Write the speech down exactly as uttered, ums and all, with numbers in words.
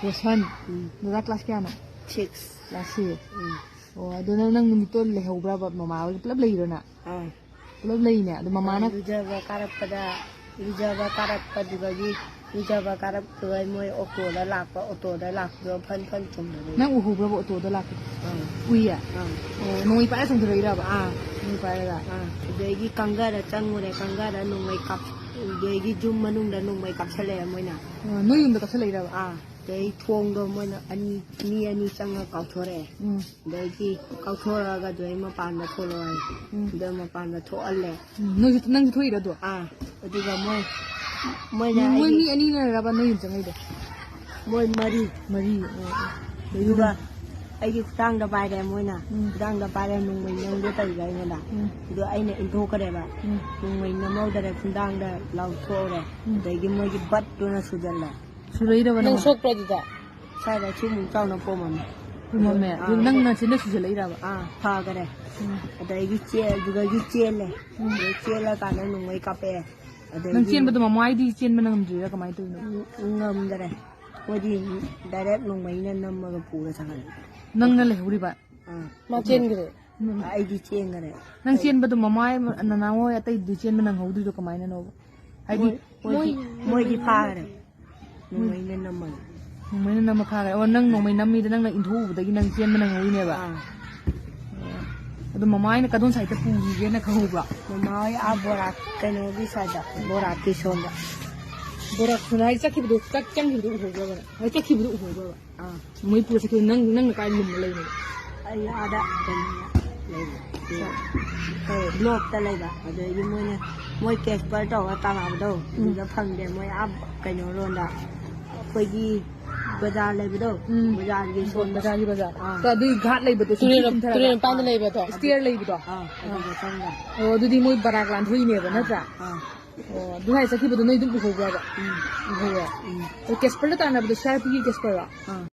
ꯔꯣꯁꯟ꯫ ꯎꯝ꯫ ꯗꯗꯥ class ꯀꯌꯥꯅꯣ? Six꯫ Class six꯫ ꯎꯝ꯫ ꯑꯣ, ꯑꯗꯣ ꯅꯪ, ꯅꯪ ꯅꯨꯃꯤꯠꯇꯣ ꯂꯩꯍꯧꯕ꯭ꯔꯕ? ꯃꯃꯥ ꯍꯣꯏ ꯄꯨꯂꯞ ꯂꯩꯔꯣ ꯅꯪ? ꯑꯥ꯫ ꯄꯨꯂꯞ ꯂꯩꯅꯦ꯫ ꯑꯗꯣ ꯃꯃꯥꯅ ꯂꯨꯖꯕ ꯀꯥꯔꯛꯄꯗ, ꯂꯨꯖꯕ ꯀꯥꯔꯛꯄꯗꯨꯗꯒꯤ, ꯂꯨꯖꯕ ꯀꯥꯔꯛꯄꯗ ꯃꯣꯏ ꯑꯣꯇꯣꯗ ꯂꯥꯛꯄ, ꯑꯣꯇꯣꯗ ꯂꯥꯛꯄꯗꯣ ꯐꯟ ꯐꯟ ꯆꯣꯡꯊꯔꯛꯏ꯫ ꯅꯪ ꯎꯍꯧꯕ꯭ꯔꯕ ꯑꯣꯇꯣꯗ ꯂꯥꯛꯄꯗꯣ? ꯑꯥ꯫ ꯎꯏꯌꯦ? ꯑꯥ꯫ ꯑꯣ, ꯅꯣꯡꯃꯩ ꯄꯥꯏꯔ ꯆꯣꯡꯊꯔꯛꯏꯔꯕ? ꯑꯥ꯫ ꯅꯣꯡꯃꯩ ꯄꯥꯏꯔꯒ? ꯑꯥ꯫ ꯑꯗꯒꯤ ꯀꯪꯒꯔ ꯆꯪꯉꯨꯔꯦ, ꯀꯪꯒꯔ ꯅꯣꯡꯃꯩ ꯀꯥꯞ-, ꯑꯗꯒꯤ ꯌꯨꯝ ꯃꯅꯨꯡꯗ ꯅꯣꯡꯃꯩ ꯀꯥꯞꯁꯜꯂꯛꯑꯦ ꯃꯣꯏꯅ꯫ ꯑꯥ, ꯅꯣꯏ ꯌꯨꯝꯗ ꯀꯥꯞꯁꯜꯂꯛꯏꯔꯕ? ꯑꯥ꯫ ꯑꯗꯩ ꯊꯣꯡꯗꯣ ꯃꯣꯏꯅ ꯑꯅꯤ, ꯃꯤ ꯑꯅꯤ ꯆꯪꯉ ꯀꯥꯎꯊꯣꯔꯛꯑꯦ꯫ ꯎꯝ꯫ ꯑꯗꯩꯗꯤ ꯀꯥꯎꯊꯣꯔꯛꯑꯒ ꯑꯗꯨꯗꯩ ꯃꯄꯥꯟꯗ ꯊꯣꯛꯂꯛꯑꯣ ꯍꯥꯏ꯫ ꯎꯝ꯫ ꯑꯗꯨ ꯃꯄꯥꯟꯗ ꯊꯣꯛꯍꯜꯂꯦ꯫ ꯎꯝ꯫ ꯅꯣꯏꯁꯨ, ꯅꯪꯁꯨ ꯊꯣꯛꯏꯔꯣ ꯑꯗꯣ? ꯑꯥ, ꯑꯗꯨꯒ ꯃꯣꯏ, ꯃꯣꯏꯅ ꯃꯣꯏ, ꯃꯣꯏ ꯑꯩꯒꯤ ꯃꯤ ꯑꯅꯤꯅꯔꯕ ꯅꯣꯏ ꯌꯨꯝ ꯆꯪꯉꯛꯏꯗꯣ? ꯃꯣꯏ ꯃꯔꯤ꯫ ꯃꯔꯤ? ꯑꯣ, ꯑꯣ꯫ ꯑꯗꯨꯒ ꯑꯩꯒꯤ ꯈꯨꯗꯥꯡꯗ ꯄꯥꯏꯔꯦ ꯃꯣꯏꯅ꯫ ꯎꯝ꯫ ꯈꯨꯗꯥꯡꯗ ꯄꯥꯏꯔꯦ, ꯅꯣꯡꯃꯩ ꯅꯝꯒꯦ ꯇꯧꯔꯤꯕ ꯑꯩꯉꯣꯟꯗ꯫ ꯎꯝ꯫ ꯑꯗꯣ ꯑꯩꯅ ꯏꯟꯊꯣꯛꯈ꯭ꯔꯦꯕ꯫ ꯎꯝ꯫ ꯅꯣꯡꯃꯩ ꯅꯝꯍꯧꯗꯔꯦ, ꯈꯨꯗꯥꯡꯗ ꯂꯥꯎꯊꯣꯛꯎꯔꯦ꯫ ꯎꯝ꯫ ꯑꯗꯒꯤ ꯃꯣꯏꯒꯤ ꯕꯠꯇꯨꯅ ꯁꯨꯖꯜꯂꯦ꯫ ꯁꯨꯔꯛꯏꯔꯕ ꯅꯪ ꯅꯪ? ꯁꯣꯛꯄ꯭ꯔꯣ ꯑꯗꯨꯗ? ꯁ꯭ꯋꯥꯏꯗ ꯁꯤꯃꯨꯛ ꯆꯥꯎꯅ ꯄꯣꯝꯃꯝꯃꯦ꯫ ꯄꯣꯝꯃꯝꯃꯦ? ꯑꯥ, ꯑꯗꯨ ꯅꯪ ꯅꯆꯤꯟꯗ ꯁꯨꯖꯜꯂꯛꯏꯔꯕ? ꯑꯥ, ꯐꯈꯔꯦ꯫ ꯎꯝ꯫ ꯑꯗꯒꯤ ꯆꯦ-, ꯑꯗꯨꯗꯒꯤ ꯆꯦꯜꯂꯦ꯫ ꯎꯝ꯫ ꯑꯗꯩ ꯆꯦꯜꯂꯀꯥꯟꯗ ꯅꯣꯡꯃꯩ ꯀꯥꯞꯄꯛꯑꯦ꯫ ꯑꯗꯒꯤ ꯅꯪ ꯆꯦꯟꯕꯗꯣ ꯃꯃꯥꯏꯗꯤ ꯆꯦꯟꯕ ꯉꯝꯗ꯭ꯔꯤꯔꯥ ꯀꯃꯥꯏꯅ ꯇꯧꯔꯤꯅꯣ? ꯎꯝ, ꯉꯝꯗꯔꯦ꯫ ꯃꯣꯏꯗꯤ direct ꯅꯣꯡꯃꯩꯅ ꯅꯝꯃꯒ ꯄꯨꯔ ꯆꯠꯈ꯭ꯔꯦ꯫ ꯅꯪꯅ ꯂꯩꯍꯧꯔꯤꯕ? ꯑꯥ꯫ ꯃꯥ ꯆꯦꯟꯈ꯭ꯔꯦ꯫ ꯎꯝ꯫ ꯑꯩꯗꯤ ꯆꯦꯟꯈꯔꯦ꯫ ꯅꯪ ꯆꯦꯟꯕꯗꯣ ꯃꯃꯥꯏ ꯅꯅꯥꯎ ꯍꯣꯏ ꯑꯇꯩꯗꯨꯗꯤ ꯆꯦꯟꯕ ꯅꯪꯍꯧꯗ꯭ꯔꯤꯗꯣ ꯀꯃꯥꯏꯅꯅꯣꯕ? ꯍꯥꯏꯗꯤ ꯃꯣꯏ, ꯃꯣꯏꯗꯤ, ꯃꯣꯏ ꯃꯣꯏꯗꯤ ꯐꯥꯈꯔꯦ꯫ ꯅꯣꯡꯃꯩꯅ ꯅꯝꯃꯒ꯫ ꯅꯣꯡꯃꯩꯅ ꯅꯝꯃ ꯐꯥꯈ꯭ꯔꯦ꯫ ꯑꯣ, ꯅꯪ ꯅꯣꯡꯃꯩ ꯅꯝꯃꯤꯗ ꯅꯪꯅ ꯏꯟꯊꯣꯛꯎꯕꯗꯒꯤ ꯅꯪ ꯆꯦꯟꯕ ꯅꯪꯍꯧꯔꯤꯅꯦꯕ? ꯑꯥ꯫ ꯑꯣ꯫ ꯑꯗꯣ ꯃꯃꯥ ꯍꯣꯏꯅ ꯀꯗꯣꯝ side ꯇ ꯄꯨꯈꯤꯒꯦꯅ ꯈꯪꯍꯧꯕ꯭ꯔꯣ? ꯃꯃꯥ ꯍꯣꯏ ꯑꯥ ꯕꯣꯔꯥ, ꯀꯩꯅꯣꯒꯤ side ꯇ, ꯕꯣꯔꯥꯛꯀꯤ ꯁꯣꯝꯗ꯫ ꯕꯣꯔꯥꯛ ꯁꯣꯝꯗ ꯍꯥꯏꯗꯤ ꯆꯠꯈꯤꯕꯗꯣ, ꯆꯠ-, ꯆꯪꯈꯤꯕꯗꯣ ꯎꯍꯧꯕ꯭ꯔꯕ ꯅꯪ? ꯍꯥꯏꯗꯤ ꯆꯠꯈꯤꯕꯗꯣ ꯎꯍꯧꯕ꯭ꯔꯕ? ꯑꯥ꯫ ꯃꯣꯏ ꯄꯨꯔ ꯆꯠꯈꯤꯕ ꯅꯪ, ꯅꯪꯅ ꯀꯥꯏ ꯂꯨꯝꯃ ꯂꯩꯅꯣ? ꯑꯩ ꯑꯥꯗ ꯀꯩꯅꯣꯗ ꯂꯩꯕ꯫ ꯀꯩ? ꯕ꯭ꯂꯣꯛꯇ ꯂꯩꯕ꯫ ꯑꯗꯒꯤ ꯃꯣꯏꯅ, ꯃꯣꯏ ꯀꯦꯁꯄꯔ ꯇꯧꯔꯒ ꯇꯥꯟꯅꯕꯗꯣ, ꯎꯝ꯫ ꯑꯗꯨꯗ ꯐꯪꯗꯦ꯫ ꯃꯣꯏ ꯑꯥ ꯀꯩꯅꯣꯔꯣꯝꯗ, ꯑꯩꯈꯣꯏꯒꯤ ꯕꯖꯥꯔ ꯂꯩꯕꯗꯣ, ꯎꯝ꯫ ꯕꯖꯥꯔꯒꯤ ꯁꯣꯝꯗ꯫ ꯕꯖꯥꯔꯒꯤ ꯕꯖꯥꯔ꯫ ꯑꯥ꯫ ꯑꯗꯨꯏ ꯘꯥꯠ ꯂꯩꯕꯗꯣ, ꯇꯨꯔꯦꯜ, ꯆꯤꯡ ꯀꯨꯝꯊꯔꯒ꯫ ꯇꯨꯔꯦꯜ ꯃꯄꯥꯟꯗ ꯑꯥ꯫ ꯂꯩꯕꯗꯣ? ꯁ꯭ꯇꯦꯌꯔ ꯂꯩꯕꯗꯣ? ꯑꯥ, ꯑꯗꯨꯗ ꯆꯪꯕ꯫ ꯑꯣ, ꯑꯗꯨꯗꯤ ꯃꯣꯏ ꯕꯔꯥꯛ ꯂꯥꯟꯊꯣꯛꯏꯅꯦꯕ, ꯑꯥ, ꯅꯠꯇ꯭ꯔꯥ? ꯑꯥ꯫ ꯑꯣ, ꯑꯗꯨ ꯍꯥꯏ ꯆꯠꯈꯤꯕꯗꯣ ꯅꯣꯏ ꯑꯗꯨꯝ ꯎꯍꯧꯕ꯭ꯔꯕ? ꯎꯝ꯫ ꯎꯍꯧꯋꯦ? ꯎꯝ꯫ ꯑꯗꯣ ꯀꯦꯁꯄꯔꯗ ꯇꯥꯟꯅꯕꯗꯣ ꯁꯤ ꯑꯥꯔ ꯄꯤꯒꯤ ꯀꯦꯁꯄꯔꯔꯣ? ꯑꯥ꯫